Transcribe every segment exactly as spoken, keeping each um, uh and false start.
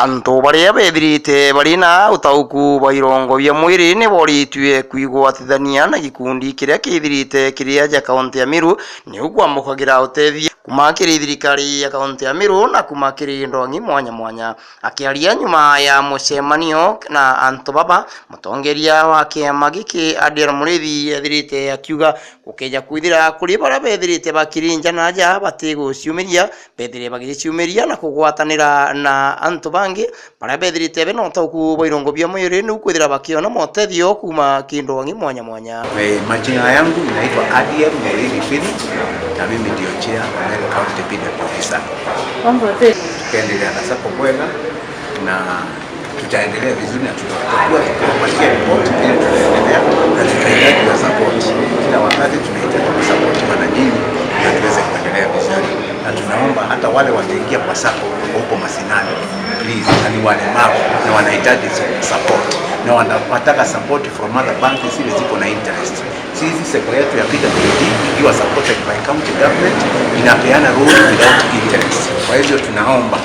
Antu baria bethirite bari na utauku bwa irongo bia mwiri ni boritue kwigwatithania na gikundi kiria kithirite kiri aja kaunti ya Meru, niu kwambukagira utethia kuma kiri thirikari ya kaunti ya Meru na kuma kiri ndongi mwanya mwanya. Akiaria nyuma ya mucemanio na antu baba, mutongeria wa kiama giki Adiel Murithi ethirite akiuga gukeja kwithira kuri baria bethirite bakiri nja na aja batiguciumiria, bethire bagiciumiria na kugwatanira na antu bangi baria bethirite bena utauku bwa irongo bia mwiri, niu kwithira bakiona motethio kuma kindu angi mwanya mwanya. Eh, majina yangu inaitwa Adiel Murithi Philip, na mimi ndio chair wa Meru County P W D Sacco. Tukaendelea na sacco bwega na tutaendelea vizuri na tutakuwa tukiwapatia report vile tunaendelea, na tutahitaji wa support. Kila wakati tunahitaji wa support wananyinyi na tuweze kuendelea vizuri. Na tunaomba hata wale wameingia kwa sacco huko mashinani, please, na ni walemavu na wanahitaji support. Na wanataka support from other banks zile ziko na interest. Sisi sacco yetu ya P W D ikiwa supported by county government inapeana loan without interest. Kwa hivyo tunaomba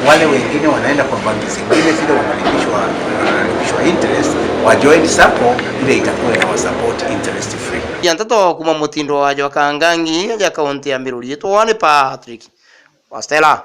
wale wengine wanaenda kwa banki zingine zile wanalipishwa, wanalipishwa interest, wa join sacco ile itakuwa ina wa support interest free. Ya nteto kuma mutindo wa jwa Kangangi ya kaunti ya Meru, riitwa ni Patrick Wastela.